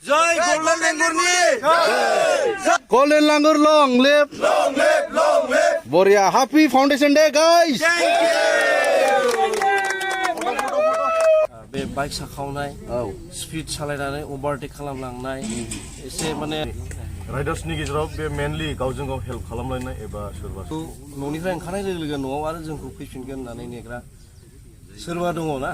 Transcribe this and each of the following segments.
Joy Golden Langurni. Golden Langur long live. Long live, long live. Boria happy Foundation Day guys. Thank you. बे bike साखावनाय speed सालायनानै ओभारटेक खालामलांनाय एसे माने राइडार्सनि गेजेराव बे मेनलि गावजों गाव हेल्प खालामलायनाय एबा सोरबा न'निफ्राय ओंखारनाय लोगो लोगो न'आव आरो जोंखौ फैफिनगोन होननानै नेग्रा सोरबा दङ ना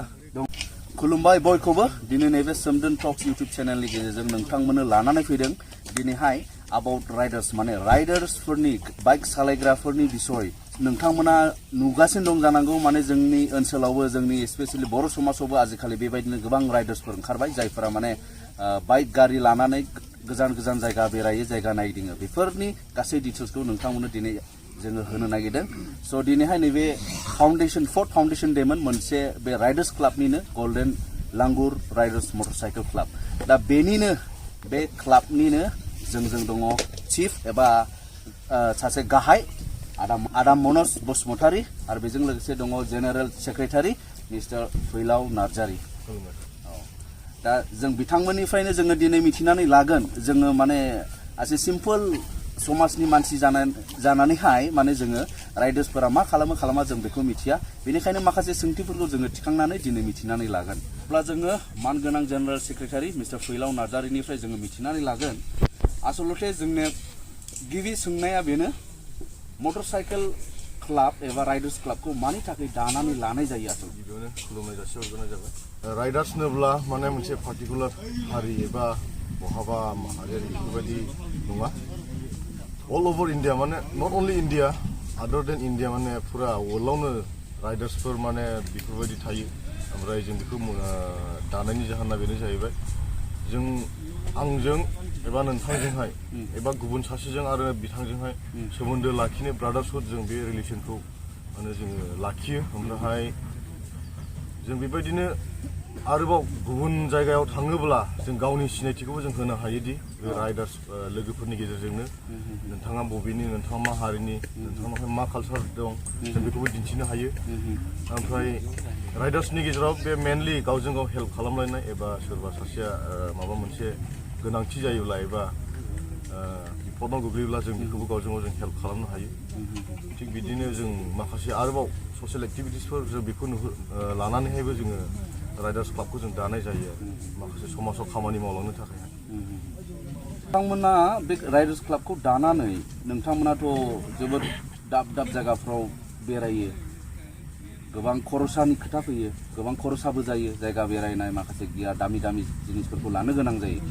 खुलुमबाय बयखौबो दिनै नैबे सोमदोन टक्स इउट्युब चेनेलनि गेजेरजों नोंथांमोननो लानानै फैदों दिनैहाय अबाउट राइडार्स माने राइडार्सफोरनि बाइक सालायग्राफोरनि बिसय नोंथांमोना नुगासिनो दं जानांगौ माने जोंनि ओनसोलावबो जोंनि स्पेशली बर' समाजावबो आजिखालि बेबायदिनो गोबां राइडार्सफोर ओंखारबाय जायफोरा माने बाइक गारि लानानै गोजान गोजान जायगा बेरायो जायगा नायदिङो बेफोरनि गासै डिटेल्सखौ नोंथांमोननो दिनै जोङो होनो नागिरदों स' दिनैहाय नैबे फाउन्डेसन फर्थ फाउन्डेसन डेमोन मोनसे बे राइडार्स क्लाबनिनो golden langur riders motorcycle club दा बेनिनो बे क्लाबनिनो जोंजों दङ चिफ एबा सासे गाहाय आदाम मनज बसुमतारी आरो बेजों लोगोसे दङ जेनेरेल सेक्रेटारि मिस्टार फैलाव नार्जारी दा जों बिथांमोननिफ्रायनो जोङो दिनै मिथिनानै लागोन जोङो माने एसे सिम्पल समाजनि मानसि जानानैहाय माने जोङो राइडार्सफोरा मा खालामो खालामा जों बेखौ मिथिया बेनिखायनो माखासे सोंथिफोरखौ जोङो थिखांनानै दिनै मिथिनानै लागोन अब्ला जोङो मानगोनां जेनेरेल सेक्रेटारि मिस्टार फैलाव नार्जारीनिफ्राय जोङो मिथिनानै लागोन आसलते जोंनो गिबि सोंनाया बेनो मटरसाइकेल क्लाब एबा राइडार्स क्लाबखौ मानि थाखाय दानानै लानाय जायो आसल गिबियावनो खुलुमनाय जासिहरग्रोनाय जाबाय राइडार्स होनोब्ला माने मोनसे पार्टिकुलार हारि एबा बहाबा माहारियारि बेफोरबायदि नङा अल ओभार इन्डिया माने नट अनलि इन्डिया आदार देन इन्डिया माने फुरा वर्ल्डआवनो राइडार्सफोर माने बेफोरबायदि थायो ओमफ्राय जों बेखौ दानायनि जाहोना बेनो जाहैबाय जों आंजों एबा नोंथांजोंहाय एबा गुबुन सासेजों आरो बिथांजोंहाय सोमोन्दो लाखिनो ब्रादार्सहुड जों बे रिलेसनखौ माने जोङो लाखियो ओमफ्राय जों बेबायदिनो आरोबाव गुबुन जायगायाव थाङोब्ला जों गावनि सिनायथिखौबो जों होनो हायोदि बे राइडार्स लोगोफोरनि गेजेरजोंनो नोंथाङा बबेनि नोंथाङा मा हारिनि नोंथांनावहाय मा कालचार दं जों बेखौबो दिन्थिनो हायो ओमफ्राय राइडार्सनि गेजेराव बे मेनलि गावजों गाव हेल्प खालामलायनाय एबा सोरबा सासेया माबा मोनसे गोनांथि जायोब्ला एबा बिपदाव गोग्लैयोब्ला जों बेखौबो गावजों गाव जों हेल्प खालामनो हायो थिग बिदिनो जों माखासे आरोबाव ससियेल एक्टिभिटिसफोर जों बेखौ लानानैहायबो जोङो राइडार्स क्लाबखौ जों दानाय जायो आरो माखासे समाजाव खामानि मावलांनो थाखाय नोंथांमोना बे राइडार्स क्लाबखौ दानानै नोंथांमोनाथ' जोबोद दाब दाब जायगाफ्राव बेरायो गोबां खरसानि खोथा फैयो गोबां खरसाबो जायो जायगा बेरायनाय माखासे गियार दामि दामि जिनिसफोरखौ लानो गोनां जायो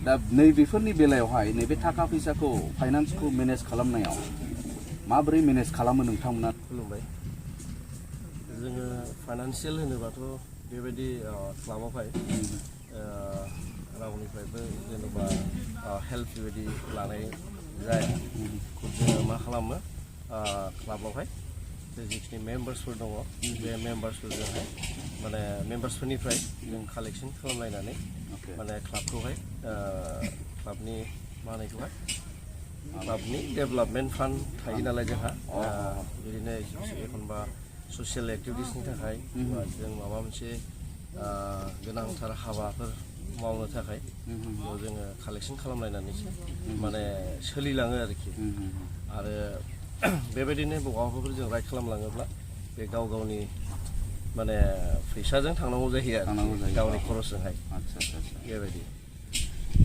दा नैबेफोरनि बेलायावहाय नैबे थाखा फैसाखौ फाइनान्सखौ मेनेज खालामनायाव माबोरै मेनेज खालामो नोंथांमोना खुलुमबाय जोङो फाइनान्सियेल होनोबाथ' बेबायदि क्लाबावहाय रावनिफ्रायबो जेनेबा हेल्प बेबायदि लानाय जाया जोङो मा खालामो क्लाबावहाय जिखिनि मेम्बार्सफोर दङ बे मेम्बार्सफोरजोंहाय माने मेम्बार्सफोरनिफ्राय जों कालेक्सन खालामलायनानै माने क्लाबखौहाय क्लाबनि मा होनोखौहाय क्लाबनि डेभेलपमेन्ट फान्ड थायो नालाय जोंहा बिदिनो एखनबा ससियेल एक्टिभिटिसनि थाखाय जों माबा मोनसे गोनांथार हाबाफोर मावनो थाखाय जोङो कालेक्सन खालामलायनानैसो माने सोलिलाङो आरोखि आरो बेबायदिनो बहाबाफोर जों राइड खालामलाङोब्ला बे गाव गावनि माने फैसाजों थांनांगौ जायो आरो गावनि खरसजोंहाय बेबायदि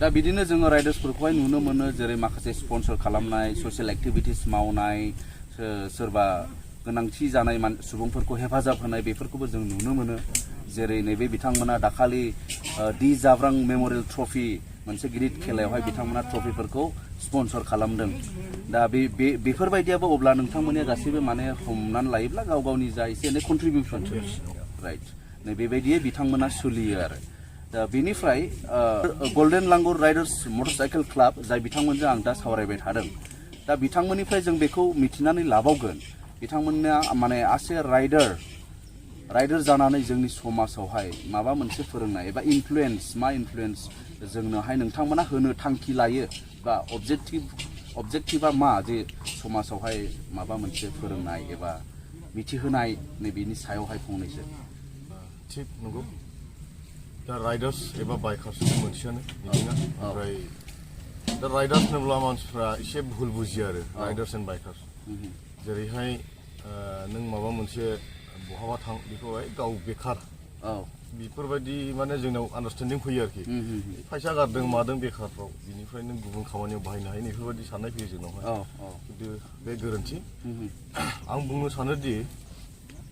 दा बिदिनो जोङो राइडार्सफोरखौहाय नुनो मोनो जेरै माखासे स्पन्सर खालामनाय ससियेल एक्टिभिटिस मावनाय सोरबा गोनांथि जानाय सुबुंफोरखौ हेफाजाब होनाय बेफोरखौबो जों नुनो मोनो जेरै नैबे बिथांमोना दाखालि दि जाब्रां मेम'रियेल ट्रफि मोनसे गिदिर खेलायावहाय बिथांमोना ट्रफिफोरखौ स्पन्सर खालामदों दा बेफोरबायदियाबो अब्ला नोंथांमोननिया गासैबो माने हमनानै लायोब्ला गाव गावनि जा एसे एनै कन्ट्रिबिउसन राइट नै बेबायदियै बिथांमोना सोलियो आरो दा बेनिफ्राय golden langur riders motorcycle club जाय बिथांमोनजों आं दा सावरायबाय थादों दा बिथांमोननिफ्राय जों बेखौ मिथिनानै लाबावगोन बिथांमोना माने आसे राइडार जानानै जोंनि समाजावहाय माबा मोनसे फोरोंनाय एबा मा इनफ्लुयेन्स जोंनोहाय नोंथांमोना होनो थांखि लायो बा अबजेक्टिभा मा जे समाजावहाय माबा मोनसे फोरोंनाय एबा मिथिहोनाय नैबेनि सायावहाय फंनैसो थिग नंगौ दा राइडार्स एबा बाइकार्स मोनसेयानो बिदिनो ओमफ्राय दा राइडार्स होनोब्ला मानसिफ्रा एसे भुल बुजियो आरो राइडार्स एन्ड बाइकार्स जेरैहाय नों माबा मोनसे बहाबा थां बेखौहाय गाव बेखार बेफोरबायदि माने जोंनाव आन्डारस्टेन्डिं फैयो आरोखि फैसा गारदों मादों बेखारफ्राव बिनिफ्राय नों गुबुन खामानियाव बाहायनो हायो बेफोरबायदि साननाय फैयो जोंनावहाय खिन्थु बे गोरोन्थि आं बुंनो सानोदि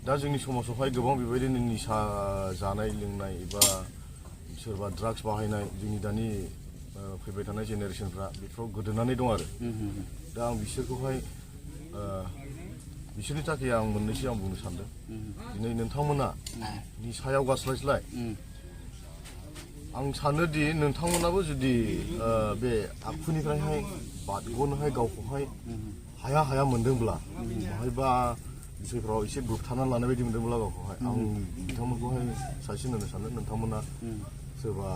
दा जोंनि समाजावहाय गोबां बेबायदिनो निसा जानाय लोंनाय एबा सोरबा ड्राग्स बाहायनाय जोंनि दानि फैबाय थानाय जेनेरेसनफ्रा बेफोराव गोदोनानै दं आरो दा आं बिसोरखौहाय बिसोरनि थाखाय आं मोननैसो आं बुंनो सानदों दिनै नोंथांमोना निसायाव गास्लायस्लाय आं सानोदि नोंथांमोनाबो जुदि बे आखुनिफ्रायहाय बारग'नोहाय गावखौहाय हाया मोनदोंब्ला बहायबा बिसोरफ्राव एसे बोबथानानै लानाय बायदि मोनदोंब्ला गावखौहाय आं बिथांमोनखौहाय साजेसन होनो सानो नोंथांमोना सोरबा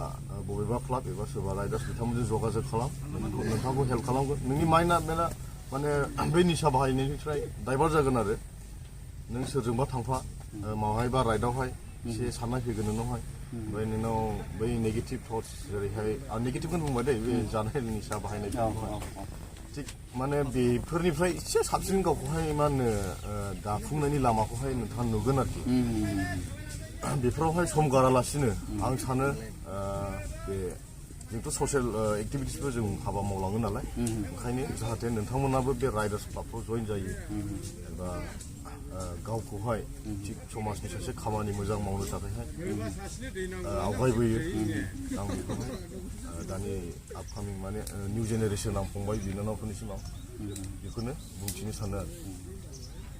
बबेबा क्लाब एबा सोरबा राइडार्स बिथांमोनजों जगाजग खालाम नोंथांखौ हेल्प खालामगोन नोंनि माइन्डआ माने बै निसा बाहायनायनिफ्राय डाइभार्ट जागोन आरो नों सोरजोंबा थांफा माहायबा राइडआवहाय एसे साननाय फैगोन नोंनावहाय ओमफ्राय नोंनाव बै नेगेटिभ थट्स जेरैहाय आं नेगेटिभखौनो बुंबाय दे बे जानाय निसा बाहायनाय थिग माने बेफोरनिफ्राय एसे साबसिन गावखौहाय मा होनो दाफुंनायनि लामाखौहाय नोंथाङा नुगोन आरोखि बेफोरावहाय सम गारालासिनो आं सानो बे जोंथ' ससियेल एक्टिभिटिसबो जों हाबा मावलाङो नालाय ओंखायनो जाहाथे नोंथांमोनाबो बे राइडार्स क्लाबफ्राव जइन जायो एबा गावखौहाय थिग समाजनि सासे खामानि मोजां मावनो थाखायहाय आवगायबोयो आं बेखौहाय दानि आपकामिं माने निउ जेनेरेसन आं फंबाय बिनानावफोरनिसिम आं बेखौनो बुंथिनो सानो आरो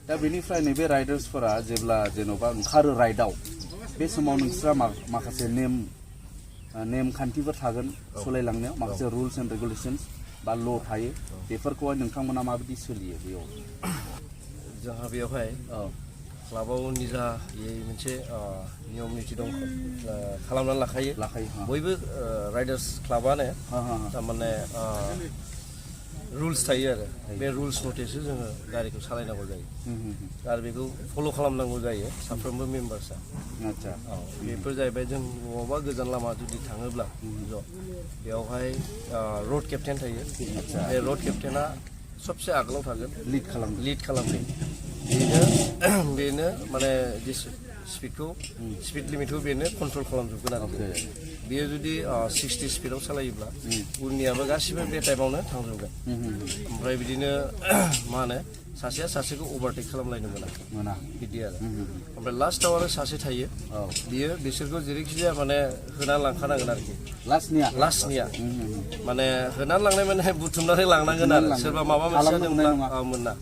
दा बेनिफ्राय नैबे राइडार्सफोरा जेब्ला जेन'बा ओंखारो राइडआव बे समाव नोंस्रा माखासे नेमखान्थिफोर थागोन सालायलांनायाव माखासे रुल्स एन्ड रेगुलेशन्स बा ल' थायो बेफोरखौहाय नोंथांमोना माबायदि सोलियो बेयाव जोंहा बेयावहाय क्लाबाव निजायै मोनसे नियम निथि दं खालामनानै लाखायो बयबो राइडार्स क्लाबानो थारमाने रुल्स थायो आरो बे रुल्स मथेसो जोङो गारिखौ सालायनांगौ जायो आरो बेखौ फल' खालामनांगौ जायो साफ्रोमबो मेम्बार्सआ आदसा बेफोर जाहैबाय जों बबावबा गोजान लामा जुदि थाङोब्ला बेयावहाय रड केप्टेन थायो बे रड केप्टेना सबसे आगोलाव थागोन लिड खालामनो बेनो माने स्पिड लिमिटखौ बेनो कन्ट्रल खालामजोबगोन आरो बेयो जुदि 60 स्पिडाव सालायोब्ला उननियाबो गासिबो बे टाइमावनो थांजोबगोन ओमफ्राय बिदिनो मा होनो सासेया सासेखौ अभारटेक खालामलायनो मोना बिदि आरो ओमफ्राय लास्टआव आरो सासे थायो बियो बिसोरखौ जेरैखि जाया माने होनानै लांखानांगोन आरोखि लास्टनिया माने होनानै लांनाय माने बुथुमनानै लांनांगोन आरो सोरबा माबा मोनसे जादोंब्ला मोना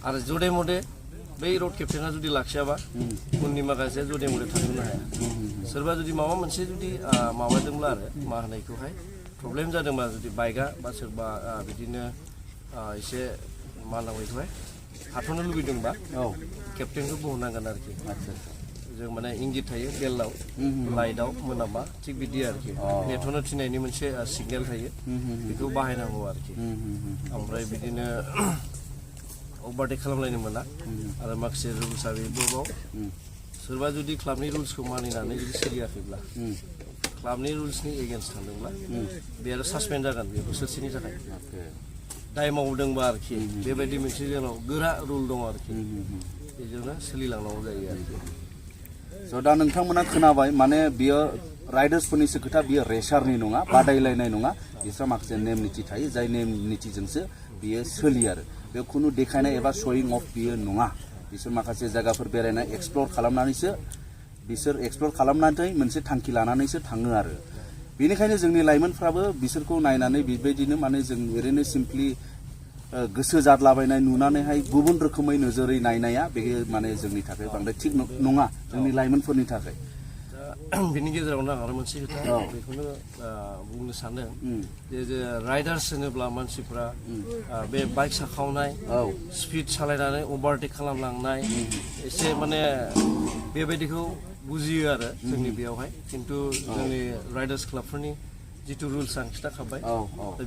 आरो जदे मदे बै रड केप्टेना जुदि लाखियाबा उननि माखासेया जदे मदे थांजोबनो हाया सोरबा जुदि माबा मोनसे जुदि माबादोंब्ला आरो मा होनायखौहाय प्रब्लेम जादोंबा जुदि बाइकआ बा सोरबा बिदिनो एसे मा होनांगौ बेखौहाय हाथ'नो लुगैदोंबा केप्टेनखौ बुंहरनांगोन आरोखि जों माने इंगित थायो बेलाव लाइटआव मोनाबा थिग बिदि आरोखि नेथ'नो थिननायनि मोनसे सिगनेल थायो बेखौ बाहायनांगौ आरोखि ओमफ्राय बिदिनो अभारटेक खालामलायनो मोना आरो माखासे रुल्सआ बेबाव सोरबा जुदि क्लाबनि रुल्सखौ मानिनानै जुदि सोलियाखैब्ला क्लाबनि रुल्सनि एगेन्स्ट थांदोंब्ला बे आरो सासपेन्ड जागोन बे बोसोरसेनि थाखाय दाय मावदोंबा आरोखि बेबायदि मोनसे जोंनाव गोरा रुल दङ आरोखि बेजोंनो सोलिलांनांगौ जायो आरोखि स' दा नोंथांमोना खोनाबाय माने बियो राइडार्सफोरनिसो खोथा बियो रेसारनि नङा बादायलायनाय नङा बिस्रा माखासे नेम निथि थायो जाय नेम निथिजोंसो बियो सोलियो आरो बे खुनु देखायनाय एबा श'यिं अफ बियो नङा बिसोर माखासे जायगाफोर बेरायनाय एक्सप्लर खालामनानैसो बिसोर एक्सप्लर खालामनानै मोनसे थांखि लानानैसो थाङो आरो बेनिखायनो जोंनि लाइमोनफ्राबो बिसोरखौ नायनानै बेबायदिनो माने जों ओरैनो सिम्पलि गोसो जाद्लाबायनाय नुनानैहाय गुबुन रोखोमै नोजोरै नायनाया बे माने जोंनि थाखाय बांद्राय थिग नङा जोंनि लाइमोनफोरनि थाखाय बिनि गेजेरावनो आं आरो मोनसे खोथा बेखौनो बुंनो सानदों जे राइडार्स होनोब्ला मानसिफ्रा बे बाइक साखावनाय स्पिड सालायनानै अभारटेक खालामलांनाय एसे माने बेबायदिखौ बुजियो आरो जोंनि बेयावहाय खिन्थु जोंनि राइडार्स क्लाबफोरनि जिथु रुल्स आं खिथाखाबाय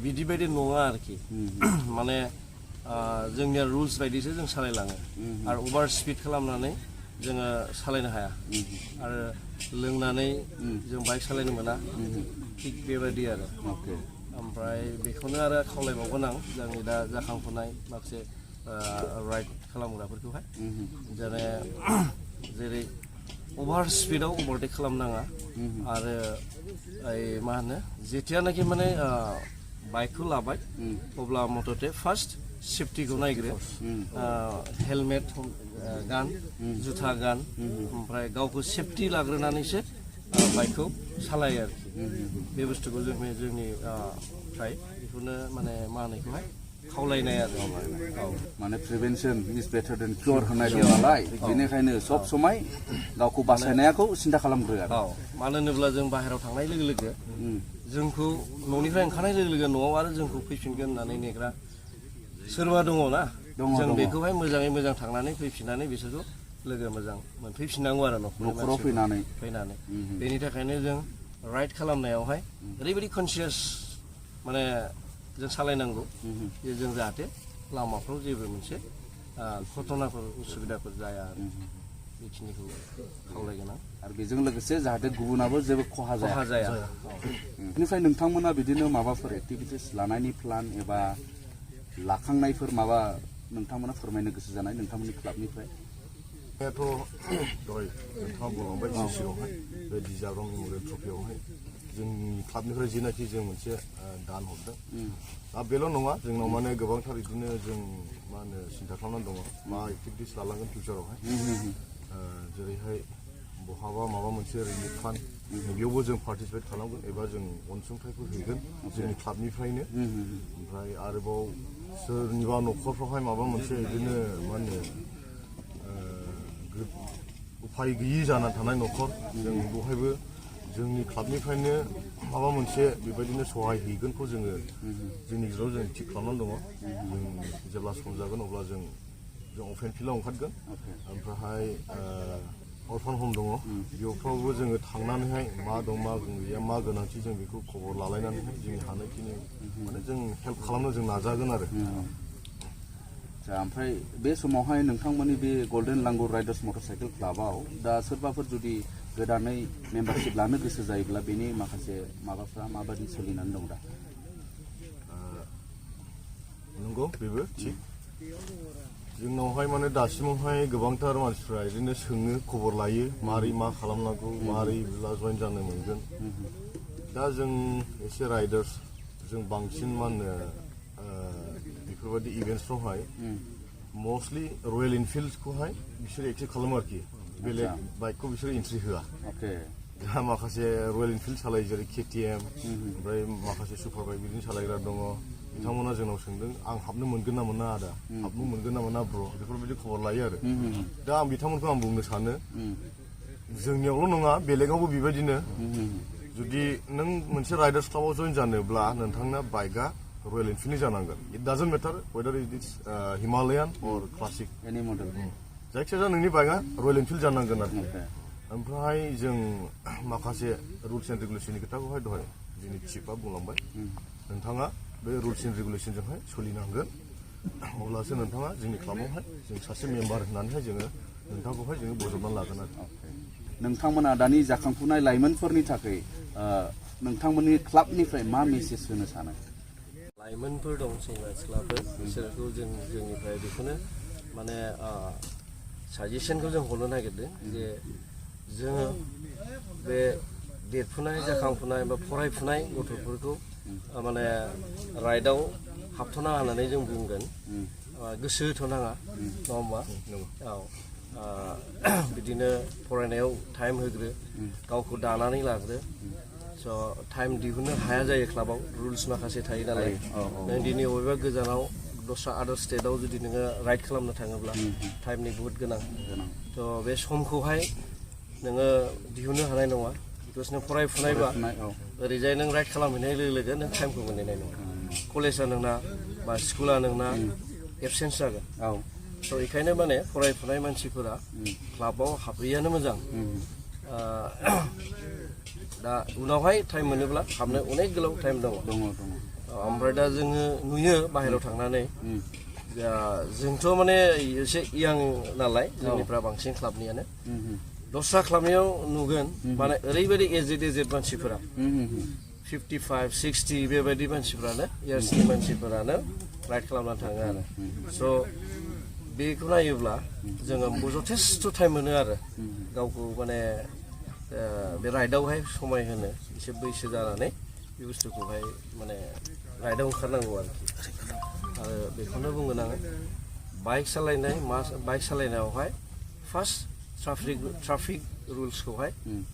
बिदि बायदि नङा आरोखि माने जोंनिया रुल्स बायदिसो जों सालायलाङो आरो अभार स्पिड खालामनानै जोङो सालायनो हाया आरो लोंनानै जों बाइक सालायनो मोना थिग बेबायदि आरो ओमफ्राय बेखौनो आरो खावलायबावगोन आं जोंनि दा जाखांफुनाय माखासे राइड खालामग्राफोरखौहाय जेरै अभार स्पिडाव अभारटेक खालामनाङा आरो मा होनो जेथियानाखि माने बाइकखौ लाबाय अब्ला मथथे फार्स्ट सेफटिखौ नायग्रो हेलमेट गान जुथा गान ओमफ्राय गावखौ सेफटि लाग्रोनानैसो बाइकखौ सालायो आरोखि बे बुस्थुखौ जोंनि फ्राय बेखौनो माने मा होनायखौहाय खावलायनाय आरो माने प्रिभेन्सन इज बेटार देन कियर होननाय दं नालाय बेनिखायनो सब समाय गावखौ बासायनायखौ सिन्था खालामग्रो आरो मानो होनोब्ला जों बाहेरायाव थांनाय लोगो लोगो जोंखौ न'निफ्राय ओंखारनाय लोगो लोगो न'आव आरो जोंखौ फैफिनगोन होननानै नेग्रा सोरबा दङ ना जों बेखौहाय मोजाङै मोजां थांनानै फैफिननानै बिसोरखौ लोगो मोजां मोनफैफिननांगौ आरो न'खराव फैनानै बेनि थाखायनो जों राइड खालामनायावहाय ओरैबायदि कनसियास माने जों सालायनांगौ जे जों जाहाथे लामाफ्राव जेबो मोनसे घटनाफोर उसुबिदाफोर जाया आरो बेखिनिखौ खावलायगोन आं आरो बेजों लोगोसे जाहाथे गुबुनाबो जेबो खहा जाया बेनिफ्राय नोंथांमोना बिदिनो माबाफोर एक्टिभिटिस लानायनि प्लान एबा लाखांनायफोर माबा नोंथांमोना फोरमायनो गोसो जानाय नोंथांमोननि क्लाबनिफ्राय दहाय नोंथाङा बुंलांबाय सिगाङावहाय बे डिजार्भ मेम'रियेल ट्रफियावहाय जोंनि क्लाबनिफ्राय जेनाखि जों मोनसे दान हरदों बेल' नङा जोंनाव माने गोबांथार बिदिनो जों मा होनो सिन्था खालामनानै दङ मा एक्टिभिटिस लालांगोन फिउचारावहाय जेरैहाय बहाबा माबा मोनसे रिलिफ फान्ड बेयावबो जों पार्टिसिपेट खालामगोन एबा जों अनसुंथाइफोर हैगोन जोंनि क्लाबनिफ्रायनो ओमफ्राय आरोबाव सोरनिबा न'खरफ्रावहाय माबा मोनसे बिदिनो मा होनो उफाय गैयि जाना थानाय न'खर जों बेवहायबो जोंनि क्लाबनिफ्रायनो माबा मोनसे बेबायदिनो सहाय हैगोनखौ जोङो जोंनि गेजेराव जों थिग खालामनानै दङ जों जेब्ला सम जागोन अब्ला जों अपेन फिल्डआव ओंखारगोन ओमफ्रायहाय अरफान हम दङ बेयावफ्रावबो जोङो थांनानैहाय मा दं मा गैया मा गोनांथि जों बेखौ खबर लालायनानैहाय जोंनि हानायखिनि माने जों हेल्प खालामनो जों नाजागोन आरो ओमफ्राय बे समावहाय नोंथांमोननि बे गल्डेन लांगुर राइडार्स मटरसाइकेल क्लाबाव दा सोरबाफोर जुदि गोदानै मेम्बारशिप लानो गोसो जायोब्ला बेनि माखासे माबाफ्रा माबायदि सोलिनानै दं दा नंगौ बेबो थिग जोंनावहाय माने दासिमावहाय गोबांथार मानसिफ्रा बिदिनो सोङो खबर लायो मारै मा खालामनांगौ मारै जइन जानो मोनगोन दा जों एसे राइडार्स जों बांसिन मा होनो बेफोरबायदि इभेन्ट्सफ्रावहाय मस्टलि रयेल एनफिल्डखौहाय बिसोर एक्सेप्ट खालामो आरोखि बेलेग बाइकखौ बिसोर एन्ट्रि होआ दा माखासे रयेल एनफिल्ड सालायो जेरै केटिएम ओमफ्राय माखासे सुपार बाइक बिदिनो सालायग्रा दङ बिथांमोना जोंनाव सोंदों आं हाबनो मोनगोन ना मोना आदा हाबनो मोनगोन ना मोना ब्र बेफोरबायदि खबर लायो आरो दा आं बिथांमोनखौ आं बुंनो सानो जोंनियावल' नङा बेलेगावबो बेबायदिनो जुदि नों मोनसे राइडार्स क्लाबाव जइन जानोब्ला नोंथांना बाइकआ रयेल एनफिल्डनि जानांगोन it doesn't matter whether it is Himalayan or classic any model जायखिजाया नोंनि बाइकआ रयेल एनफिल्ड जानांगोन आरो ओमफ्राय जों माखासे रुल्स एन्ड रेगुलेसननि खोथाखौहाय दहाय जोंनि चिफआ बुंलांबाय नोंथाङा बे रुल्स एन्ड रेगुलेसनजोंहाय सोलिनांगोन अब्लासो नोंथाङा जोंनि क्लाबावहाय जों सासे मेम्बार होननानैहाय जोङो नोंथांखौहाय जोङो बजबनानै लागोन आरो नोंथांमोना दानि जाखांफुनाय लाइमोनफोरनि थाखाय नोंथांमोननि क्लाबनिफ्राय मा मेसेज होनो सानो लाइमोनफोर दं सेंग्रा सिख्लाफोर बिसोरखौ जोंनिफ्राय बेखौनो माने साजेसनखौ जों हरनो नागिरदों जे जोङो बे देरफुनाय जाखांफुनाय बा फरायफुनाय गथ'फोरखौ माने राइडआव हाबथ'नाङा होननानै जों बुंगोन गोसो होथ'नाङा नङा होमबा औ बिदिनो फरायनायाव टाइम होग्रो गावखौ दानानै लाग्रो स' टाइम दिहुननो हाया जायो क्लाबाव रुल्स माखासे थायो नालाय नों दिनै बबेबा गोजानाव दस्रा आदार स्टेटआव जुदि नोङो राइड खालामनो थाङोब्ला टाइमनि बुहुत गोनां थ' बे समखौहाय नोङो दिहुननो हानाय नङा बिकज नों फरायफुनायबा ओरैजाय नों राइड खालामहैनाय लोगो लोगो नों टाइमखौ मोनहैनाय नङा कलेजआ नोंना बा स्कुला नोंना एबसेन्स जागोन स' बेखायनो माने फरायफुनाय मानसिफोरा क्लाबाव हाबहैयानो मोजां दा उनावहाय टाइम मोनोब्ला हाबनो अनेक गोलाव टाइम दङ ओमफ्राय दा जोङो नुयो बाहेरायाव थांनानै जोंथ' माने एसे इयां नालाय जोंनिफ्रा बांसिन क्लाबनियानो दस्रा क्लाबनियाव नुगोन माने ओरैबायदि एजेड मानसिफोरा 55, 60 बेबायदि मानसिफोरानो इयार्सनि मानसिफोरानो राइड खालामनानै थाङो आरो स' बेखौ नायोब्ला जोङो जथेस्थ' टाइम मोनो आरो गावखौ माने बे राइडआवहाय समाय होनो एसे बैसो जानानै बे बुस्थुखौहाय माने राइडआव ओंखारनांगौ आरोखि आरो बेखौनो बुंगोन आङो बाइक सालायनायावहाय फार्स्ट ट्राफिक रुल्सखौहाय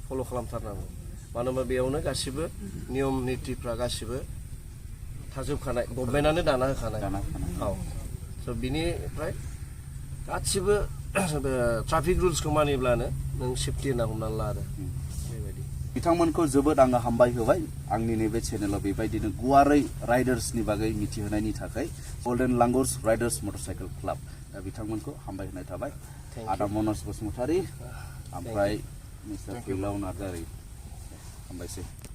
फल' खालामथारनांगौ मानो होनबा बेयावनो गासिबो नियम नितिफ्रा गासिबो थाजोबखानाय गभर्नमेन्टआनो दाना होखानाय औ स' बिनिफ्राय गासिबो ट्राफिक रुल्सखौ मानिब्लानो नों सेफटि होनना हमनानै ला आरो बेबायदि बिथांमोनखौ जोबोद आङो हामबाय होबाय आंनि नैबे चेनेलाव बेबायदिनो गुवारै राइडार्सनि बागै मिथिहोनायनि थाखाय गल्डेन लांगुर्स राइडार्स मटरसाइकेल क्लाब बिथांमोनखौ हामबाय होनाय थाबाय आदा मनज बसुमतारी ओमफ्राय मिस्टार फैलाव नार्जारी हामबायसै